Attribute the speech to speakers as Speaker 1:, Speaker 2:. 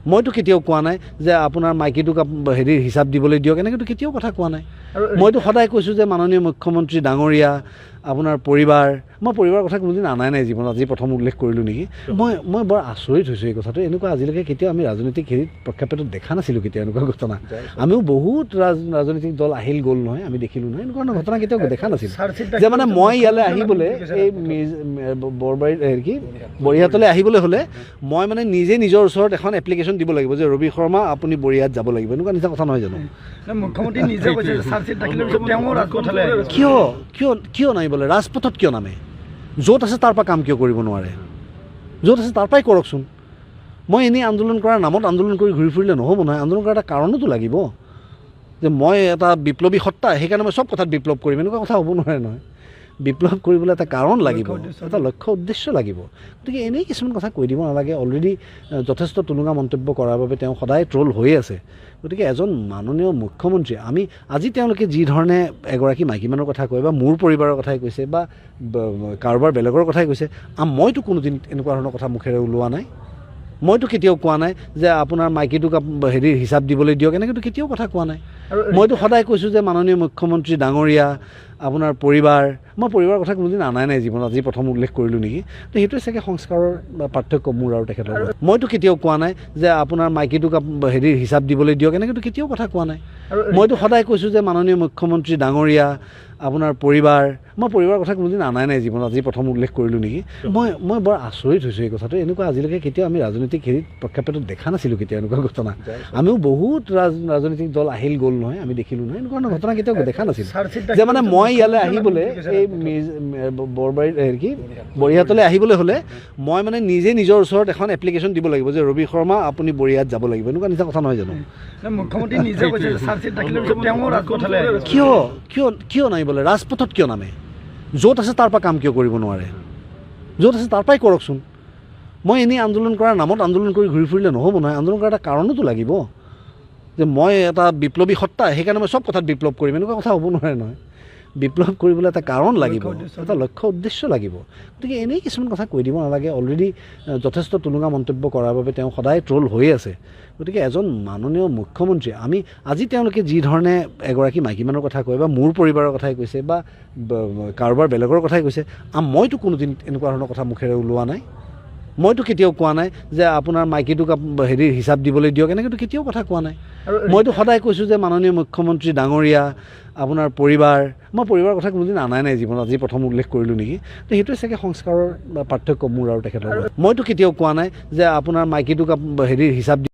Speaker 1: মইতো কেতিয়াও কোৱা নাই যে আপোনাৰ মাইকীটোক হেৰি হিচাপ দিবলৈ দিয়ক, এনেকৈতো কেতিয়াও কথা কোৱা নাই। মইতো সদায় কৈছোঁ যে মাননীয় মুখ্যমন্ত্ৰী ডাঙৰীয়া, আপোনাৰ পৰিবাৰ, মই পৰিবাৰৰ কথা কোনোদিন আনাই নাই জীৱনত, আজি প্ৰথম উল্লেখ কৰিলোঁ নেকি। মই বৰ আচৰিত হৈছোঁ এই কথাটো। এনেকুৱা আজিলৈকে কেতিয়াও আমি ৰাজনৈতিক হেৰিত প্ৰেক্ষাপটত দেখা নাছিলোঁ কেতিয়াও এনেকুৱা ঘটনা। আমিও বহুত ৰাজনৈতিক দল আহিল গ'ল নহয়, আমি দেখিলোঁ নহয়, এনেকুৱা ঘটনা কেতিয়াও দেখা নাছিলোঁ। যে মানে মই ইয়ালৈ আহিবলৈ এই বৰবাৰী কি বৰিহাটলৈ আহিবলৈ হ'লে মই মানে নিজে নিজৰ ওচৰত এখন এপ্লিকেশ্যন দিব লাগিব যে ৰবি শৰ্মা আপুনি বৰিহাট যাব লাগিব, এনেকুৱা নিচিনা কথা নহয় জানো? কিয় কিয় কিয় নামিবলৈ, ৰাজপথত কিয় নামে? য'ত আছে তাৰ পৰা কাম কিয় কৰিব নোৱাৰে? য'ত আছে তাৰ পৰাই কৰকচোন। মই এনেই আন্দোলন কৰাৰ নামত আন্দোলন কৰি ঘূৰি ফুৰিলে নহ'ব নহয়। আন্দোলন কৰাৰ এটা কাৰণোতো লাগিব যে মই এটা বিপ্লৱী সত্তা, সেইকাৰণে মই চব কথাত বিপ্লৱ কৰিম, এনেকুৱা কথা হ'ব নোৱাৰে নহয়। বিপ্লৱ কৰিবলৈ এটা কাৰণ লাগিব, এটা লক্ষ্য উদ্দেশ্য লাগিব। গতিকে এনেই কিছুমান কথা কৈ দিব নালাগে। অলৰেডি যথেষ্ট টুলুঙা মন্তব্য কৰাৰ বাবে তেওঁ সদায় ট্ৰল হৈয়ে আছে। গতিকে এজন মাননীয় মুখ্যমন্ত্ৰী, আমি আজি তেওঁলোকে যি ধৰণে এগৰাকী মাইকী মানুহৰ কথা কয় বা মোৰ পৰিবাৰৰ কথাই কৈছে বা কাৰোবাৰ বেলেগৰ কথাই কৈছে, মইতো কোনোদিন এনেকুৱা ধৰণৰ কথা মুখেৰে ওলোৱা নাই। মইতো কেতিয়াও কোৱা নাই যে আপোনাৰ মাইকীটোক হেৰি হিচাপ দিবলৈ দিয়ক, এনেকৈতো কেতিয়াও কথা কোৱা নাই। মইতো সদায় কৈছোঁ যে মাননীয় মুখ্যমন্ত্ৰী ডাঙৰীয়া, আপোনাৰ পৰিবাৰ, মই পৰিবাৰৰ কথা কোনোদিন আনাই নাই জীৱনত, আজি প্ৰথম উল্লেখ কৰিলোঁ নেকি। তো সেইটোৱে চাগে সংস্কাৰৰ পাৰ্থক্য মোৰ আৰু তেখেতৰ। মইতো কেতিয়াও কোৱা নাই যে আপোনাৰ মাইকীটোক হেৰি হিচাপ দিবলৈ দিয়ক, এনেকৈতো কেতিয়াও কথা কোৱা নাই। মইতো সদায় কৈছোঁ যে মাননীয় মুখ্যমন্ত্ৰী ডাঙৰীয়া, আপোনাৰ পৰিবাৰ, মই পৰিবাৰৰ কথা কোনোদিন আনাই নাই জীৱনত, আজি প্ৰথম উল্লেখ কৰিলোঁ নেকি। মই বৰ আচৰিত হৈছোঁ এই কথাটো। এনেকুৱা আজিলৈকে কেতিয়াও আমি ৰাজনৈতিক হেৰিত প্ৰেক্ষাপটত দেখা নাছিলোঁ কেতিয়াও এনেকুৱা ঘটনা। আমিও বহুত ৰাজনৈতিক দল আহিল গ'ল নহয়, আমি দেখিলোঁ নহয়, এনেকুৱা ঘটনা কেতিয়াও দেখা নাছিলোঁ। যে মানে মই ইয়ালৈ আহিবলৈ এই বৰবাৰী কি বৰিহাটলৈ আহিবলৈ হ'লে মই মানে নিজে নিজৰ ওচৰত এখন এপ্লিকেশ্যন দিব লাগিব যে ৰবি শৰ্মা আপুনি বৰিহাট যাব লাগিব, এনেকুৱা নিচিনা কথা নহয় জানো? কিয় কিয় কিয় নামিবলৈ, ৰাজপথত কিয় নামে? য'ত আছে তাৰ পৰা কাম কিয় কৰিব নোৱাৰে? য'ত আছে তাৰ পৰাই কৰকচোন। মই এনেই আন্দোলন কৰাৰ নামত আন্দোলন কৰি ঘূৰি ফুৰিলে নহ'ব নহয়। আন্দোলন কৰাৰ এটা কাৰণোতো লাগিব যে মই এটা বিপ্লৱী সত্তা, সেইকাৰণে মই চব কথাত বিপ্লৱ কৰিম, এনেকুৱা কথা হ'ব নোৱাৰে নহয়। বিপ্লৱ কৰিবলৈ এটা কাৰণ লাগিব, এটা লক্ষ্য উদ্দেশ্য লাগিব। গতিকে এনেই কিছুমান কথা কৈ দিব নালাগে। অলৰেডি যথেষ্ট টুলুঙা মন্তব্য কৰাৰ বাবে তেওঁ সদায় ট্ৰল হৈয়ে আছে। গতিকে এজন মাননীয় মুখ্যমন্ত্ৰী, আমি আজি তেওঁলোকে যি ধৰণে এগৰাকী মাইকী মানুহৰ কথা কয় বা মোৰ পৰিবাৰৰ কথাই কৈছে বা কাৰোবাৰ বেলেগৰ কথাই কৈছে, মইতো কোনোদিন এনেকুৱা ধৰণৰ কথা মুখেৰে ওলোৱা নাই। মইতো কেতিয়াও কোৱা নাই যে আপোনাৰ মাইকীটোক হেৰি হিচাপ দিবলৈ দিয়ক, এনেকৈতো কেতিয়াও কথা কোৱা নাই। মইতো সদায় কৈছোঁ যে মাননীয় মুখ্যমন্ত্ৰী ডাঙৰীয়া, আপোনাৰ পৰিবাৰ, মই পৰিবাৰৰ কথা কোনোদিন আনাই নাই জীৱনত, আজি প্ৰথম উল্লেখ কৰিলোঁ নেকি। তো সেইটোৱে চাগে সংস্কাৰৰ পাৰ্থক্য মোৰ আৰু তেখেতৰ। মইতো কেতিয়াও কোৱা নাই যে আপোনাৰ মাইকীটোক হেৰি হিচাপ